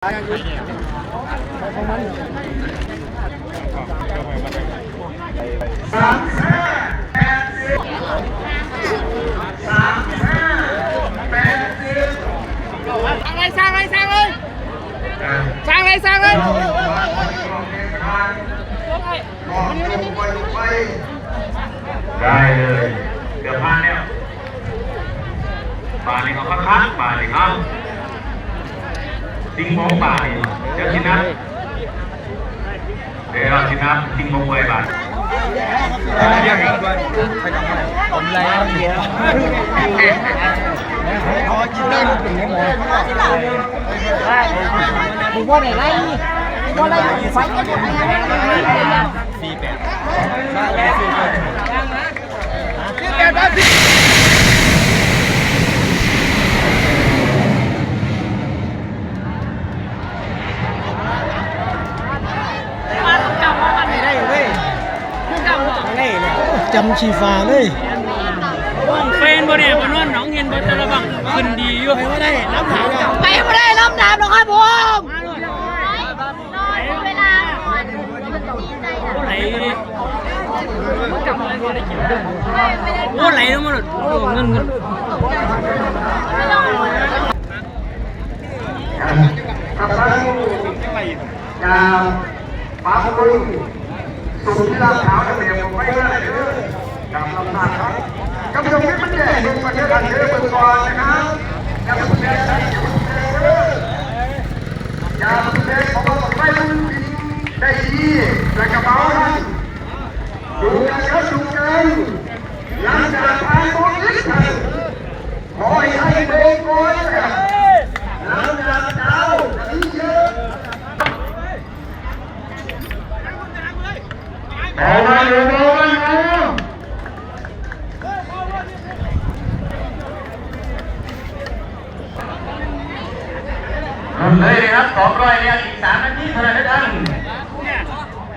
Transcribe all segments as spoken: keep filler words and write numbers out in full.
สามห้าแปดสิบ สามห้าแปดสิบ สั่งเลย สั่งเลย สั่งเลย อ่ะ สั่งเลย สั่งเลย เราขอให้กองแข่งขัน มองลงไปลงไป ได้เลย เกือบผ่านแล้ว บาทนี้เขาคักๆ บาทนี้เขา ติงมองบาทนี้ เดี๋ยวสินะ เดี๋ยวสินะ ติงมองไว้บาท ผมไล่เยอะ ผมว่าได้ไล่ ผมว่าได้ไล่ ไฟก็ได้ สี่แปด จำชีฟ้าเลย เฟนบ่เนี่ย บ่นอนหนองเห็นบ่ แต่ละบังขึ้นดีอยู่ ไปบ่ได้ น้ำหายแล้ว ไปบ่ได้ น้ำหนามหรอกครับผม นอนเวลานอน ไหล โอ้ ไหลลงมาเลย โอ้ เงิน เงิน ครับ ครับ ปาโกลุง สุดที่ราบขาวทะเลผมไม่ได้เลย ครับ ครับ ครับ ครับ ท่านผู้ชมที่มันแดดในประเทศไทยเยอะเกินกว่านะครับ อย่าไปแดดอย่าไปแดดเยอะ อย่าไปแดด เพราะว่าไม่รู้ดีได้ดี และกระเป๋าท่าน ดูกันครับ ดูกัน หลังจากผ่านโควิดไป ขอให้ได้เบงโกยครับ หลังจากดาวนี้เยอะ เอาไว้อยู่ เอาไว้อยู่ หนึ่งเลยนะครับ สองร้อยเนี่ย อีกสามนาทีเท่านั้นนะท่าน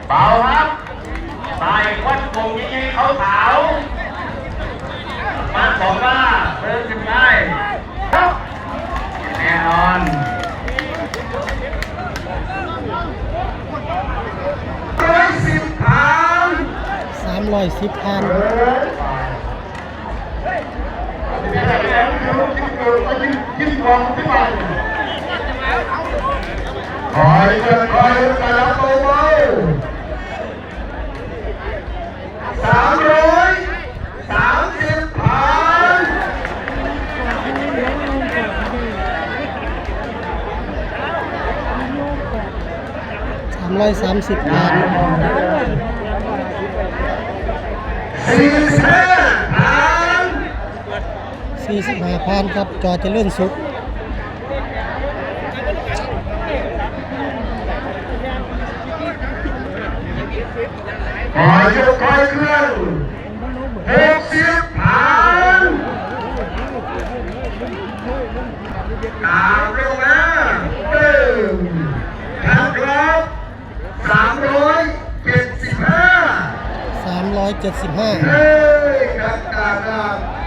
เบาครับ ใส่ควันผงใหญ่ๆขาวๆ มาสองว่าเพิ่มขึ้นไป แน่นอน ร้อยสิบพัน สามร้อยสิบพัน คอยเดินคอยแต่ละเบาๆ สามร้อยสามสิบพัน สามร้อยสามสิบพัน สี่สิบห้าพัน สี่สิบห้าพันครับ จอเจริญสุข ขอยกขอยเครื่อง หกสิบพัน ตามลงมา เติม ครับ ครับ สามร้อยเจ็ดสิบห้า สามร้อยเจ็ดสิบห้า เฮ้ย ครับ ครับ ครับ